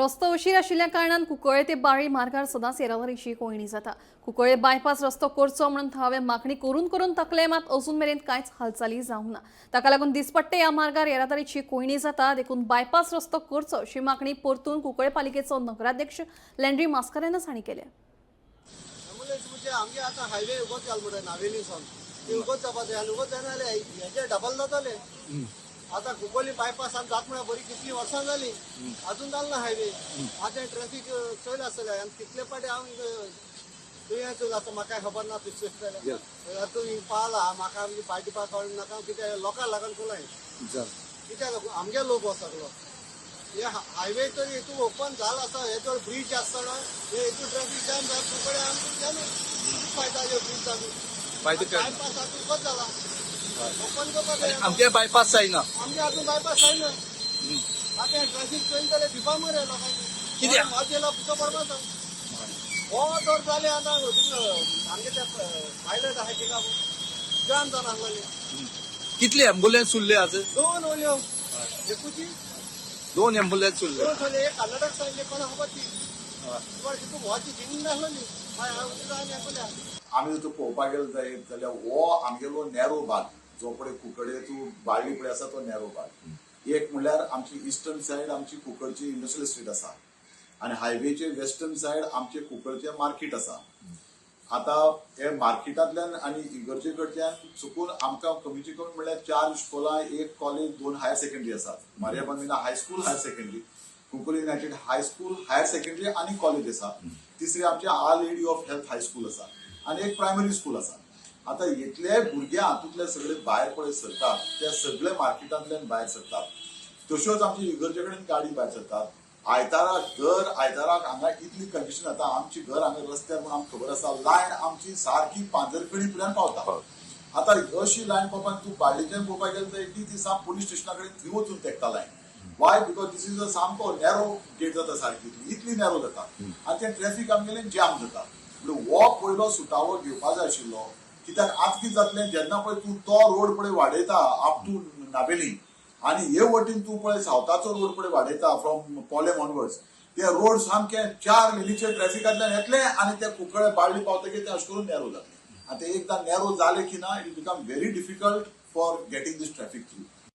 रस्तो अशीर आशिल्ल्या कारणान कुंकळे ते बाळी मार्गार सदांच येरादारीची कोंयडी जाता. कुंकळे बायपास रस्तो करचो म्हणून थळावे मागणी करून करून थकले, मात अजून मेरेन कांयच हालचाली जावंक ना. ताका लागून दिसपट्टे ह्या मार्गार येरादारीची कोंयडी जाता. देखून बायपास रस्तो करचो अशी मागणी परतून कुंकळे पालिकेचो नगराध्यक्ष लँड्री मास्कारेनस हांणी केल्या. एम्बुलन्स म्हणजे आमगे आतां हायवे उगोच घाल मरे नावेली सावन ती उगोच जावपा जाय आनी उगोच जायना जाल्यार हेजे डबल जातले. आतां कुंकळ्ळी बायपास आनी जात म्हळ्यार बरी कितलीं वर्सां जालीं, अजून जाल ना हायवे. आतां ट्रॅफीक चोयला आसतलें आनी कितले पाटी हांव तुवें चोयला आसता, म्हाका खबर ना तुजें जाल्यार तूं पावला म्हाका आमची पार्टी पा कळूंक नाका कित्याक लोकांक लागून चोयला कित्याक आमगे लोक हो सगलो. हे हायवे तर हितून ओपन जाला आसा, हेजो ब्रीज आसतना हे हितून ट्रॅफीक जाम जाता. कुंकळे आमकां जालें फायदा ह्यो ब्रीज जावन. फायदो काय? बायपास आतां उगोच जाला, ओपन करपाक जाय. आमगे बायपास जायना. आमगे अजून बायपास जायना. आतां ट्रॅफीक चोयन जाल्यार भिवपा मरे लोकांनी. कित्याक? म्हाज येयला पिसो पडपाचो हो तर जालें. आतां आमगे ते पायलट आहाय थिंगा जाम जावन आसलेले. कितली एम्बुलन्स उरले आज? दोन ओल्यो एकूची. दोन एम्बुलन्स उरले. दोन सोडले, एक कर्नाटक सायडले कोणा खबर ती तुका तितून व्हरची जिंग नासलेली मागीर हांव तुका आनी आयकल्या. आमी जर पळोवपाक गेले जायत जाल्यार हो आमगेलो नॅरो भाग जो पळय कुंकळे टू बाळ्ळी पळय आसा तो नॅरो भाग. एक म्हणल्यार आमची इस्टर्न सायड आमची कुंकळची इंडस्ट्रियल इस्टेट आसा आनी हायवेचे वेस्टर्न सायड आमचे कुंकळचे मार्केट आसा. आतां हे मार्केटांतल्यान आनी इगर्जे कडच्यान चुकून आमकां कमीचे कमी म्हणल्यार चार इस्कोलां, एक कॉलेज, दोन हायर सेकंडरी आसात. Maria Bambina high school, higher secondary, Cuncolim United high school, higher secondary आनी कॉलेज आसा. तिसरी आमचे Our Lady of Health High School आसा आनी एक प्रायमरी स्कूल आसा. आतां इतले भुरगे हातूंतले सगळे भायर पळय सरतात, ते सगळे मार्केटांतल्यान भायर सरतात. तश्योच आमचे इगर्जे कडेन गाडी भायर सरतात. आयताराक, दर आयताराक हांगा इतली कंजेशन जाता. आमची घर हांगा रस्त्यार म्हूण आमकां खबर आसा, लायन आमची सारकी पांजरकडी पर्यंत पावता. आतां अशी लायन पळोवपाक तूं बाळ्ळीच्यान पळोवपाक गेले तर ती साम पोलीस स्टेशना कडेन थंय वचून तेकता line. Why? Because this is a सामको नॅरो गेट जाता, सारकी इतली नॅरो जाता आनी तें ट्रॅफीक आमगेलें जाम जाता. म्हणजे हो पयलो सुटावो घेवपा जाय आशिल्लो. कित्याक आतां कितें जातलें, जेन्ना पळय तूं तो रोड पळय वाडयता अप टू नावेली आनी हे वटेन तूं पळय सावथाचो रोड पळय वाडयता फ्रॉम पोलेम ऑनवर्ड्स, ते रोड सामके चार लेनीचे ट्रॅफिकांतल्यान येतले आनी ते कुंकळे बाळ्ळी पावतकीर ते अशें करून नॅरो जातले. आनी ते एकदां नॅरो जाले की ना, it become very difficult for getting this traffic through.